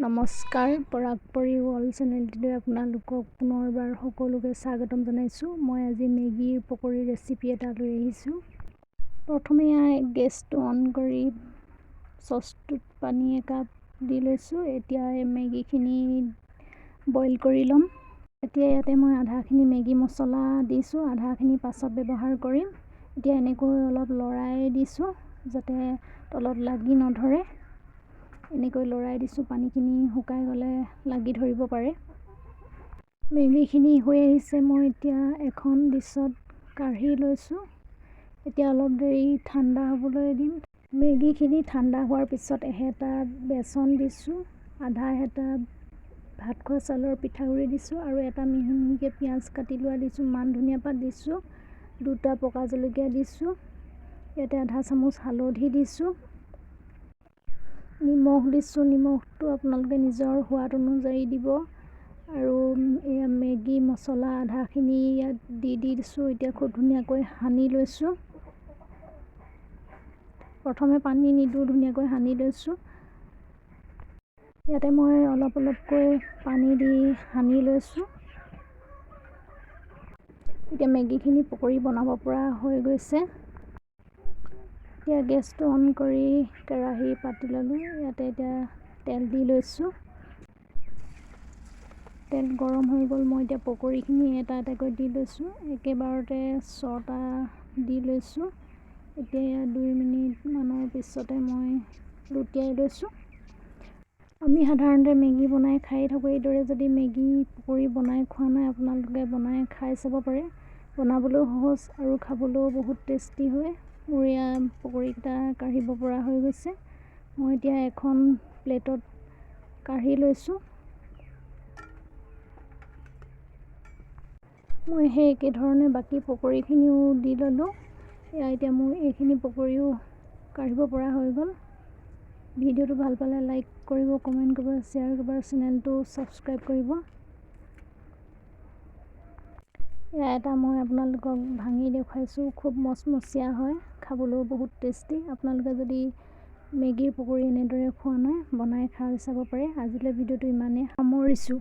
নমস্কাৰ, পৰাগপৰি ৱৰ্ল্ড চেনেলটোলৈ আপোনালোকক পুনৰবাৰ সকলোকে স্বাগতম জনাইছোঁ। মই আজি মেগীৰ পকৰী ৰেচিপি এটা লৈ আহিছোঁ। প্ৰথমে গেছটো অন কৰি চচটোত পানী একাপ দি লৈছোঁ। এতিয়া এই মেগীখিনি বইল কৰি ল'ম। এতিয়া ইয়াতে মই আধাখিনি মেগী মছলা দিছোঁ, আধাখিনি পাছত ব্যৱহাৰ কৰিম। এতিয়া এনেকৈ অলপ লৰাই দিছোঁ, যাতে তলত লাগি নধৰে। এনেকৈ লৰাই দিছোঁ। পানীখিনি শুকাই গ'লে লাগি ধৰিব পাৰে। মেগীখিনি হৈ আহিছে। মই এতিয়া এখন ডিছত কাঢ়ি লৈছোঁ। এতিয়া অলপ দেৰি ঠাণ্ডা হ'বলৈ দিম। মেগীখিনি ঠাণ্ডা হোৱাৰ পিছত এহেতা বেচন দিছোঁ, আধা হেতা ভাত খোৱা চাউলৰ পিঠাগুড়ি দিছোঁ আৰু এটা মিহি মিহিকৈ পিঁয়াজ কাটি লোৱা দিছোঁ, মান ধনিয়া পাত দিছোঁ, দুটা পকা জলকীয়া দিছোঁ। ইয়াতে আধা চামুচ হালধি দিছোঁ, নিমখ দিছোঁ। নিমখটো আপোনালোকে নিজৰ সোৱাদ অনুযায়ী দিব। আৰু এয়া মেগী মছলা আধাখিনি ইয়াত দি দি দিছোঁ। এতিয়া খুব ধুনীয়াকৈ সানি লৈছোঁ। প্ৰথমে পানী নিদিওঁ, ধুনীয়াকৈ সানি লৈছোঁ। ইয়াতে মই অলপ অলপকৈ পানী দি সানি লৈছোঁ। এতিয়া মেগীখিনি পকৰি বনাব পৰা হৈ গৈছে। এতিয়া গেছটো অন কৰি কেৰাহী পাতি ল'লোঁ। ইয়াতে এতিয়া তেল দি লৈছোঁ। তেল গৰম হৈ গ'ল। মই এতিয়া পকৰিখিনি এটা এটাকৈ দি লৈছোঁ। একেবাৰতে ছটা দি লৈছোঁ। এতিয়া 2 মিনিটমানৰ পিছতে মই লুটিয়াই লৈছোঁ। আমি সাধাৰণতে মেগী বনাই খায়ে থাকোঁ। এইদৰে যদি মেগী পকৰি বনাই খোৱা নাই, আপোনালোকে বনাই খাই চাব পাৰে। বনাবলৈও সহজ আৰু খাবলৈও বহুত টেষ্টি হয়। মোৰ এয়া পকৰিকেইটা কাঢ়িব পৰা হৈ গৈছে। মই এতিয়া এখন প্লেটত কাঢ়ি লৈছোঁ। মই সেই একেধৰণে বাকী পকৰিখিনিও দি ল'লোঁ। এয়া এতিয়া মোৰ এইখিনি পকৰিও কাঢ়িব পৰা হৈ গ'ল। ভিডিঅ'টো ভাল পালে লাইক কৰিব, কমেণ্ট কৰিব, শ্বেয়াৰ কৰিব আৰু চেনেলটো ছাবস্ক্ৰাইব কৰিব। এয়া এটা মই আপোনালোকক ভাঙি দেখুৱাইছোঁ। খুব মচমচীয়া হয়, খাবলৈও বহুত টেষ্টি। আপোনালোকে যদি মেগীৰ পকৰি এনেদৰে খোৱা নাই, বনাই খাই চাব পাৰে। আজিলৈ ভিডিঅ'টো ইমানেই সামৰিছোঁ।